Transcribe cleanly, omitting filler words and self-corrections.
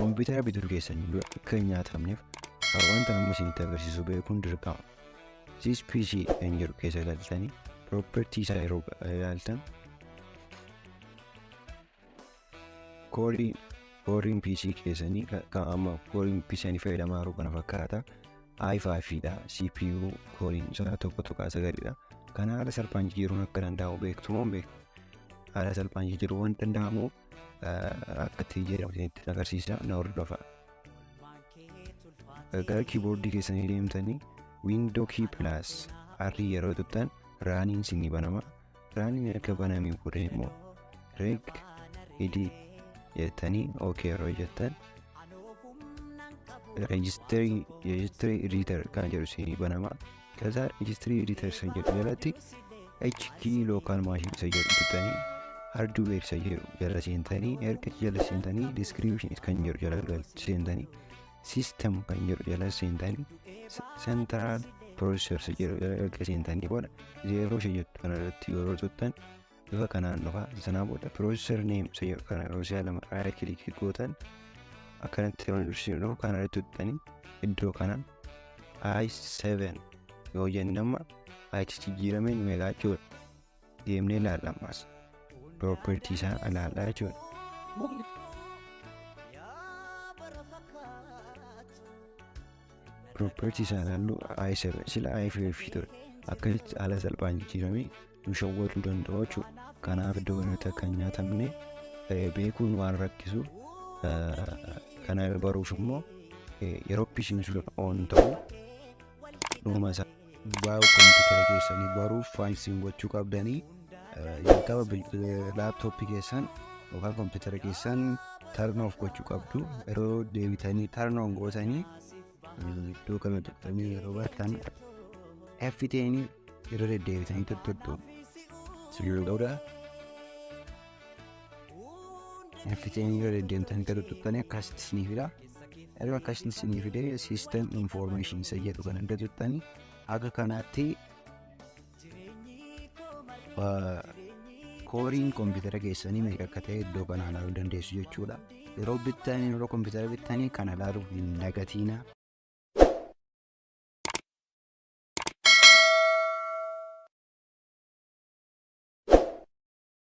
Kompiitara bituu keessan dura akka hin nyaatamneef wanta nama isinitti agarsiisu beekuun dirqama. This PC kan jedhu keessa galtanii property isaa yeroo ilaaltan kooriin PC keessanii kan amma kooriin PC ani fayyadamaa jiru kana fakkaata. i5 dha. CPU kooriin isaa 1.9 dha. Kana haala salphaan jijjiiruun akka danda'amu beektu moo hin beektu? Haala salphaan jijjiiruun waan danda'amu akka itti jijjiiramu isinitti agarsiisa, na hordofaa. Gara kiiboordii keessanii deemtanii Window key plus R yeroo tuttan runiin isinii banama. Runiin erga banamee booda immoo regedit jettanii OK yeroo jettan registry editor kan jedhu isinii banama. Kaza registry editor isa jedhu jalatti HKEY local machine isa jedhu tuttanii hardware isa jedhu jala seentanii, erga jala seentanii description kan jedhu jala seentanii, system kan jedhu jala seentanii, central processor isa jedhu jala erga seentanii booda zero isa jettu kana irratti yeroo tuttan bifa kanaan dhufa. Sanaa booda processor name isa jedhu kana yeroo si'a lama right click gootan akkanatti yeroo dhufu kana irratti tuttanii iddoo kanaan i7 yoo jenne amma i jijjiirameen meeqaa jechuudha. Deemnee ilaalla, ammas property isaa ilaallaa jechuudha. Property isaa ilaallu i7 sila i5 ture. Akkasitti haala salphaan jijjiiramee nu shawwaduu danda'u jechuudha. Kanaaf iddoo kanatti akka hin nyaatamne beekuun waan rakkisu kana baruuf immoo yeroo PC'n sun on ta'u dhuma isaa Waa'ee kompiitara keessanii baruuf waan isin gochuu qabdanii, jalqaba laaptooppii keessan yookaan kompiitara keessan turn off gochuu qabdu. Yeroo deebitanii turn on gootanii iddoo kana tuqxanii yeroo bartan F10 yeroo deddeebitanii tuttuqxu. Sibiilota F10 yeroo deddeebitanii tuttuqxanii akkasitti isinii fida. Yeroo akkasitti isinii fide system information isa jedhu kana erga tuqxanii akka kanaatti kooriin kompiitara keessanii meeqa akka ta'e iddoo kanaa ilaaluu dandeessu jechuudha. Yeroo bittanii, yeroo kompiitara bittanii kana ilaaluuf hin dagatiina.